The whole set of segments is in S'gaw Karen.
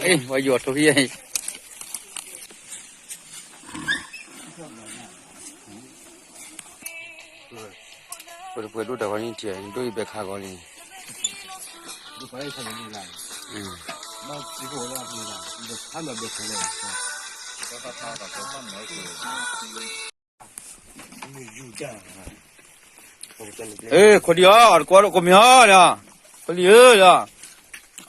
ပှၤယိၤထိၣ်ဟံၣ်အံၤ, ပှၤတပှဲၤဒိၣ်တၢ်ဂီၤန့ၣ်ထံၣ် ဒိၣ်အံၤဘဲခါဂီၤန့ၣ်, ခိၣ်ဒံဧါ, တကွၢ်ဒိၣ်ကိးမံၤဧါ, ခိၣ်ဒံဧါ,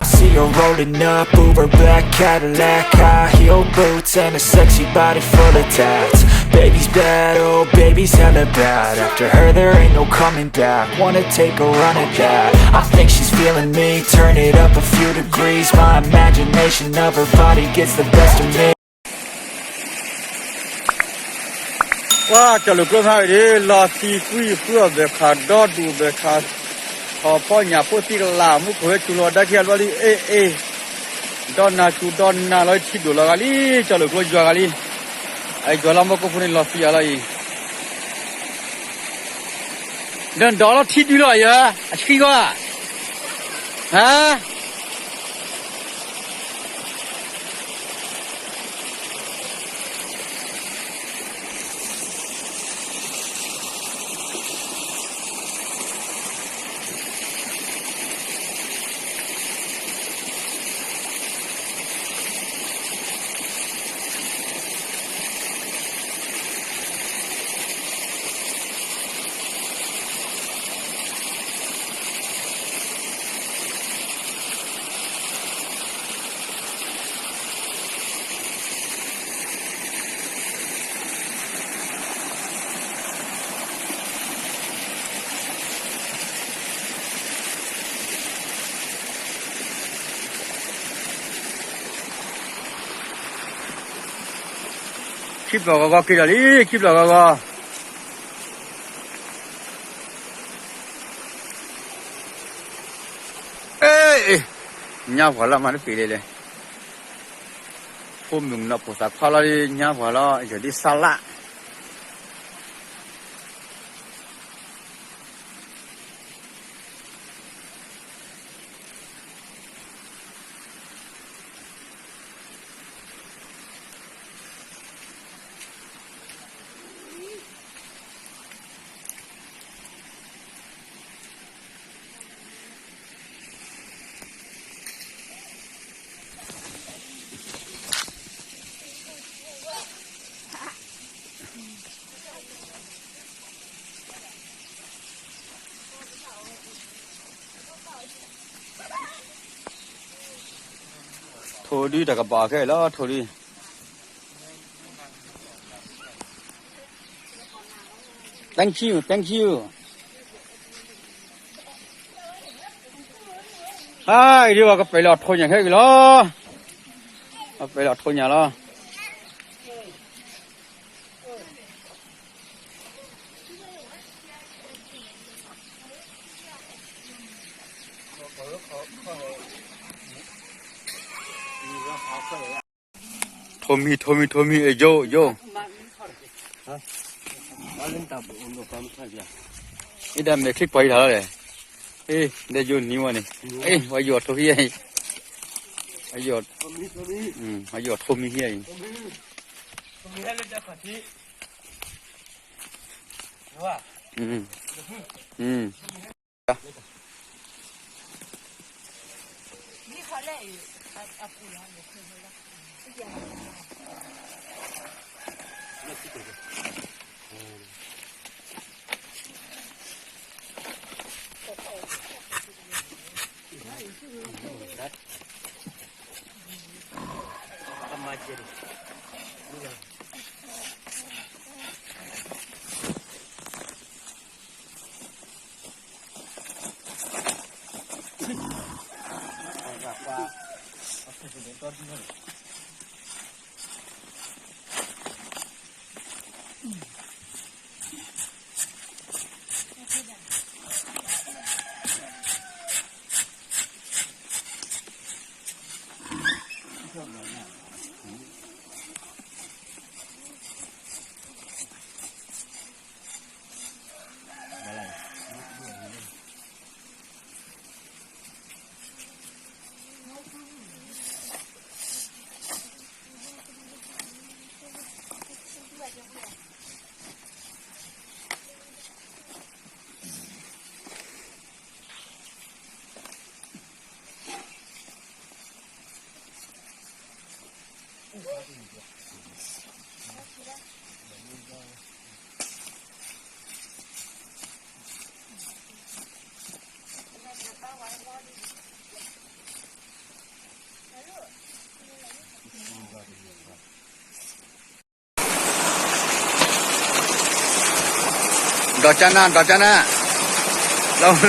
See her rolling up, Uber black Cadillac, high heel boots and a sexy body full of tats. Baby's bad, oh baby's hella bad. After her there ain't no coming back. Wanna take a run at that. I think she's feeling me. Turn it up a few degrees. My imagination of her body gets the best of me. ပှၤကၠီၤလိာ်ကျိဖးအံၤဒီး လီၤသံကွံာ်ဃုအီၣ်ဘဲခး ဒီဒူၣ်ဘဲခး, ထီၣ်ဖီညၣ်ဖိသံကလၢ် မူခိၣ်ဟဲစူၤလီၤ ဒါခံဂၤဘျီလံ အ့ၣ်အ့ၣ်, ဒီနၤစူၤဒီနၤလီၤ ထံဒိၣ်လီၤဂၤလံ, ကၠီၤလိာ်ကျိယွၤဂၤလံ, အယွၤလီၤမီၢ်ကိၣ်ဖိန့ၣ် လီၤသံယၤလီၤအံၤ, ဒီးဒီးလီၤထံဒုလီၤယၤ, အဆှံဂီၢ်, ဟါ ခံပျီၢ်ဂီၤဂီၤက့ၤဒီးလံ ခံပျီၢ်ဂီၤဂီၤ, ညါပှၤလီၤမၤတပ့ၤလဲၣ်လဲၣ်, ဖိမုၣ်ကနီၤဖိသၣ်ခွါလီၤ ညါပှၤလီၤ ယီၤဒ်စါလါ ထိၣ်ဒုတၢ်ကဘၣ်ခဲလီၤ ထိၣ်ဒု, thank you, thank you, ဟါ အံၤဒ်ဝဲကပဲာ်လီၤထိၣ်ညၣ်ခဲက့ၤလီၤ, ကပဲာ်လီၤထိၣ်ညၣ်လီၤ. ထိၣ်မံၤ ထိၣ်မံၤ ထိၣ်မံၤ အယိာ် ယိာ်, အ့ ဒၣ်မဲာ်ချံပှၤအံၤတၢ်လီၤလဲၣ်, အ့ ဒဲယိာ်နံၤဝဲန့ၣ်, အ့ ပှၤယိာ်ထိၣ်ဟံၣ်အံၤ, ပှၤယိာ်ထိၣ်မံၤဟံၣ်အံၤ, ဒီးကၠၢ်နၢ် ဒီးကၠၢ်နၢ် လီၤ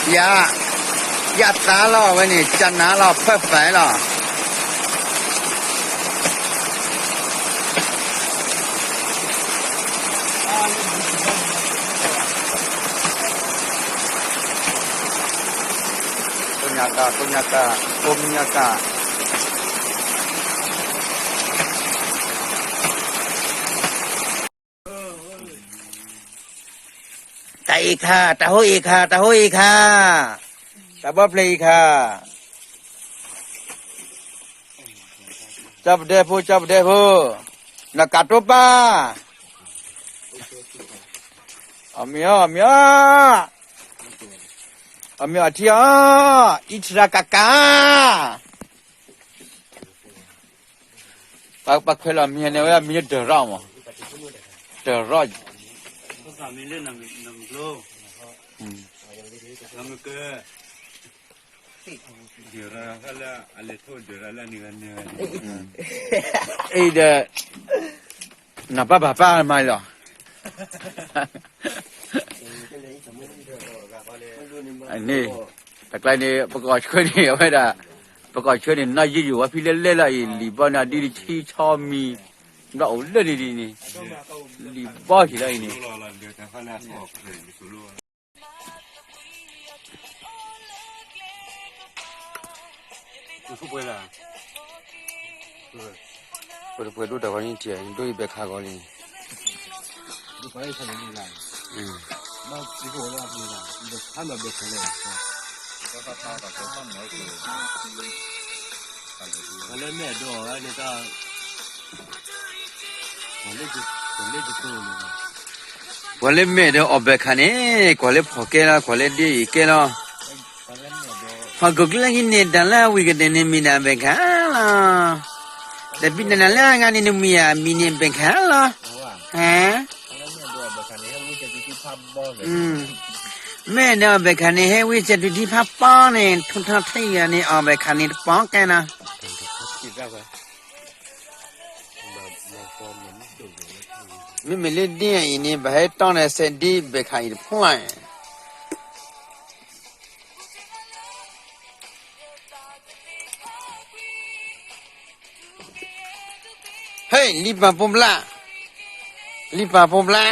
နီၤ ယ ယသးလီၤ အဝဲန့ၣ် ကၠၢ်နၢ်လီၤ ဖၢၣ်ဖၢၣ်လီၤ ကိညါကၢ် ကိညါကၢ် ကိညါကၢ် တၢ်အံၤခါ တၢ်ဟိအံၤခါ တၢ်ဟိအံၤခါ တၢ်ဘီဖျၢၣ်အံၤခါ ကၠီပဒဲဖိ ကၠီပဒဲဖိ နကးတိၢ်ပၢ် အမ့ၢ်အီၤ အမ့ၢ်အီၤ အမ့ၢ်အီၤထံအီၤ အံးထရၣ်ကးကး ပှၤခွဲးလီၤမံၤန့ၣ်ဝဲ မံၤန့ၣ်တရီၣ်မး တရီၣ် အံၤဒီး နပၢ်ပၢ်ပၢ်မၤလီၤ န့ၣ် တၢ်ကျါန့ၣ် ပကီၢ်ဆှၢန့ၣ် အဝဲဒၣ် ပကီၢ်ဆှၢန့ၣ် နီၢ်ယုၢ်ယုၢ်ဝဲဖဲလဲၣ်လဲၣ်လီၤအံၤ လံာ်ဘီန့ၣ် အဒ်တဆံဆီမံၤ ဒီးအိၣ်လၢန့ၣ်ဒ်န့ၣ် လံာ်ဘီက့ၤလီၤအံၤန့ၣ် ပတပှဲၤဒိၣ်တၢ်ဂီၤန့ၣ်ထံၣ် ဒိၣ်အံၤဘဲခးဂီၤလံ ပှၤလၢမဲာ်ဒိအီၣ်ဝဲန့ၣ်တၢ် ပှၤလၢမဲာ်ဒိအီၣ်ဘဲခးန့ၣ် ကွၢ်လၢဖီၣ်ကဲလီၤ ကွၢ်လၢဒ့အံၤကဲလီၤ ဟီၣ်ခိၣ်ကျၢၢ်ဟံးန့ၢ်တၢ်လၢအဝံၣ်ကတၢၢ်န့ၣ်မ့ၢ်ဒၣ်ဘဲခးလီၤ. ဒီးဘံၣ်နနၤလၢအဂၤန့ၣ်နမံၤဧါ မံၤန့ၣ်ဘဲခးလီၤ. ဟဲ မဲာ်ဒိအီၣ်ဘဲခးန့ၣ် ဟဲဝံစဲးတုၤထံဖးပီန့ၣ် ထူထီၣ်ထံဂၤန့ၣ် အီၣ်ဘဲခးန့ၣ်တပီကဲနီၤ. မ့မ့ၢ်လၢဒ့အံၤန့ၣ် ဘၣ်ဟဲတီၢ်န့ၣ်စဲးဒ့ဘဲခးအံၤတဖျၢၣ် ဟဲ လံပာ်ဖိဘျါ, လံပာ်ဖိဘျါ,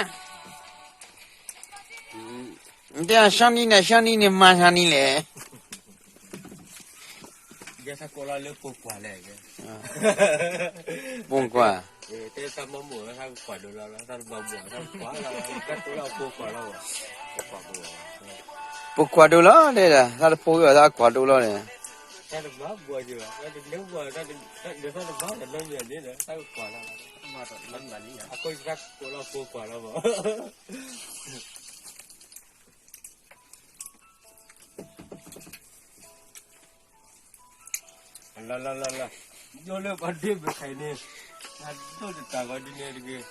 တဲအီၤ ရှီနံၤန့ၣ် ရှီနံၤန့ၣ် မၤဆါနံၤလဲၣ်. ယဲသးကိးလီၤလၢပိာ်ကွၢ်လဲၣ်. ပိာ်ကွၢ်, ပိာ်ကွၢ်ဒိၣ်လီၤ တဲဒၣ် သးတဖိဝဲဘၣ် သးကွၢ်ဒိၣ်လီၤန့ၣ်. လၢလၢလၢလၢ, ယိၣ်လၢပှၤဒ့ဘဲခးအံၤန့ၣ်, နဒိၣ်တတၢ်ဂီၤဒ်န့ၣ်တဂ့ၤ.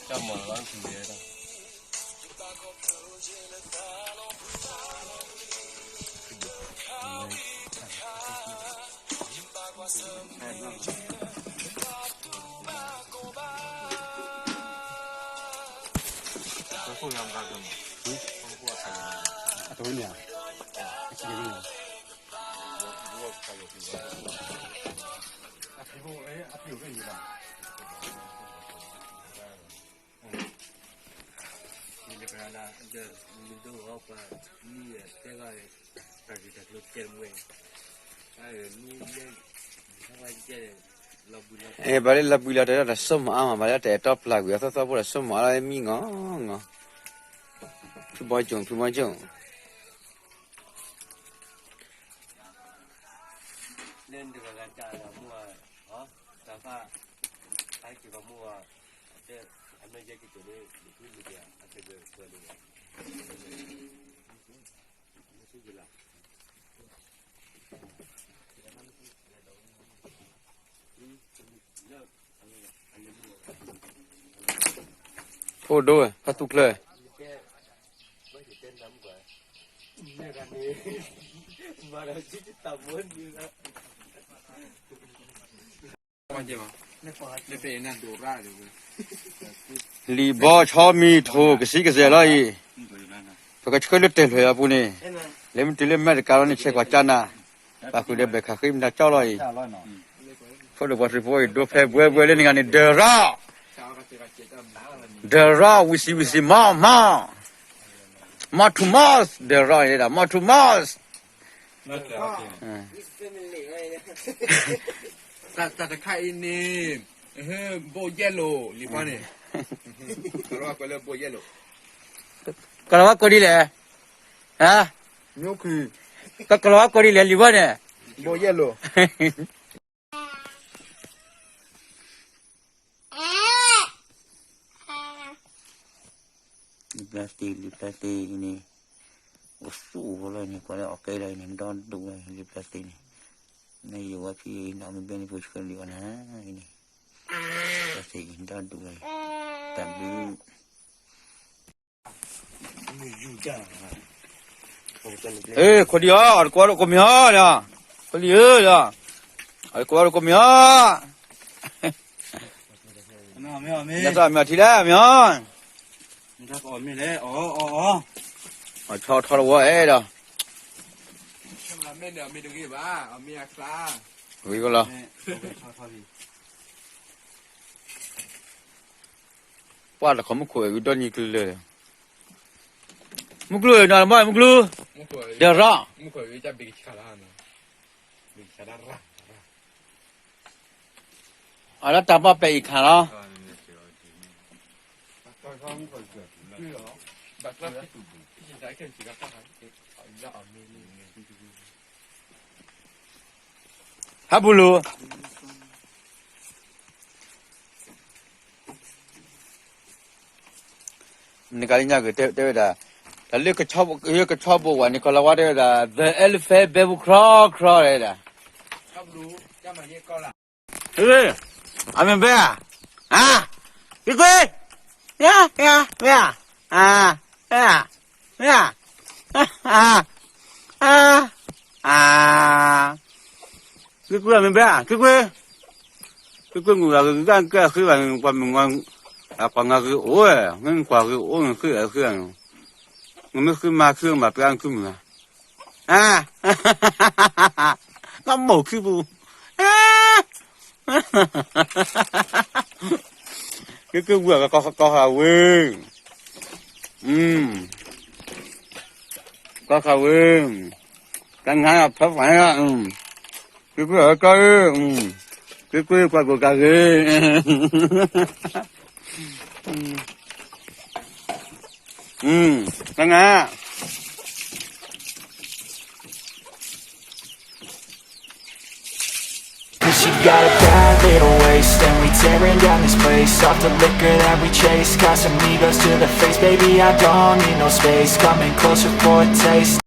တၢ်မၤလီၤထံၣ်ဝဲဒၣ် အတဝဲန့ၣ်, အတဝဲန့ၣ်, အတဝဲန့ၣ်, အဲ ဘၣ်လၢလီၤဘှံးလီၤတီၤဒီးတၢ်စိမိၤအါမး ဘၣ်လၢတၢ်အဲၣ်တီပျၢ်ကွံာ်အသီသီဖိဒီးစိမိၤအါလီၤမံငီၢ်ငီၢ်, ဖုဘီကၠိၣ် ဖုဘီကၠိၣ်, တဂၤဂၤတၢ်လီၤမူအီၤ, တၢ်ဖး, ဖးက့ၤကီၢ်မူအီၤ, အတဲ, အမဲာ်ယဲက့ၤကၠိၣ်န့ၣ် လံၤဖုလံၤက့ၤအတဲဘၢၣ်ကွဲးလံၤ, မ့ၢ်ဆူၣ်က့ၤလီၤ. အိၣ်ဒိဝဲ ဖးသူကျၢၤ လံာ်ဘီဆီမံၤထိၣ်ကဆံကစဲးလီၤအံၤ, ပကဆှၢလၢတဲာ်ဖျၢၣ်အပူၤန့ၣ်, လဲၤမ့ၢ်တုၤလၢမဲာ်တကးလီၤန့ၣ် ဆဲးကွၢ်ကၢ်နၤ, ပာ်ဃုာ်ဒီးဘဲၣ်ခးဃ့မတၤကၠီလီၤအံၤ, ဖိဒိၣ်ပှၤသ့ၣ်ဖိအံၤ ဒိဖဲဘှဲဘှဲလၢနဂၤန့ၣ် ဒၢးရၣ် ဒၢးရၣ် ဝံၤစံးဝံၤစံး မီၢ်မီၢ်, မီၢ်ထူၣ်မီၢ်, ဒၢးရၣ်န့ၣ်ဒၣ် မီၢ်ထူၣ်မီၢ် တၢ်တခါအံၤန့ၣ်, ဘိၣ်ယဲၢ်လိာ် လံာ်ဘီန့ၣ်, ကလီၤဝါကွဲးဒ်လဲၣ်, ကလီၤဝါကွဲးဒ်လဲၣ်, လံာ်ဘီန့ၣ်, ဘိၣ်ယဲၢ်လိာ် လံာ်ပျၢ်သ့ လံာ်ပျၢ်သ့အံၤန့ၣ်, အိၣ်ဆူၣ်အိၣ်လီၤန့ၣ် ကွၢ်လၢအီၣ်ကဲလီၤအံၤန့ၣ် ဒီဒူၣ်ဝဲ လံာ်ပျၢ်သ့န့ၣ်, နယိၤဝဲဖံအံၤ နအီၣ်မ့ၢ်ဘဲန့ၣ် ဖိဆှၢလံာ်အီၤနၤအံၤန့ၣ်, လံာ်ပျၢ်သ့အံၤ ဒီဒူၣ်ဝဲ, တၢ်ဘျုး ခိၣ်ဒံဧါ, အီၣ်တကိးဒိၣ်ကိးမံၤဧါ, ခိၣ်လံဧၢ, အီၣ်တကိးဒိၣ်ကိးမံၤဧါ, မ့ၢ်အီၣ်ထံလဲၣ်မ့ၢ်အီၣ်, အီၣ်ဆီထီတဝီအဲၣ်ဒီး, ဝံၤကလီၤ ပှၢ်တခီမုၢ်ခိၣ်အဲၣ်ဝံၤဒီနံၤကျၢၤလၢာ်, မုၢ်ကျိၤနီၤမ့ၢ်မုၢ်ကျိၤ, ဒၢးရၣ်, အလၢတၢ်ဘၣ်ပဲာ်အံၤခါလီၤ, ဟးပူၤလူၤ နကလၢညါကတဲဝဲဒၣ်, တၢ်လၢကဆီဘိဝဲန့ၣ် ကီၢ်လီၤဝါတဲဝဲဒၣ် the elephant bamboo crawl crawl တဲဝဲဒၣ်, အမ့ၢ်ဘဲဧါ, ကွ့ကွ့, မ့ၢ်ဧါ, မ့ၢ်ဧါ, မ့ၢ်ဧါ, မ့ၢ်ဧါ, ကွ့ကွ့အမ့ၢ်ဘဲဧါ, ကွ့ကွ့, ကွ့ကွ့မုၢ်ဂၤဂ့ၤဂ့ၤကဲအဃ့ဘၣ်န့ၣ် ပှၤမုၢ်ဂၤ, အပှၤငါဂ့ၤအိၣ်ဝဲ, မ့ၢ်ကွၢ်ဂ့ၤအိၣ်န့ၣ်ဃ့အဃ့, နမ့ၢ်ဃ့မၤဃ့မၤပျါနကုမုၢ်ဂၤ ကမိၢ်ခံပူၤ, ကကဝံၣ်ကီၢ်ဃာ်ဝဲ, ကီၢ်ဃာ်ဝဲ, တၢ်ငါဖးဖး, ကကွၢ်ကီၢ်, ကကွၢ်ပှၤကိးကၤဂ့ၤ တၢ်ငါ She got a bad little waist and we tearing down this place. Off the liquor that we chase, Casamigos to the face. Baby, I don't need no space. Coming closer for a taste.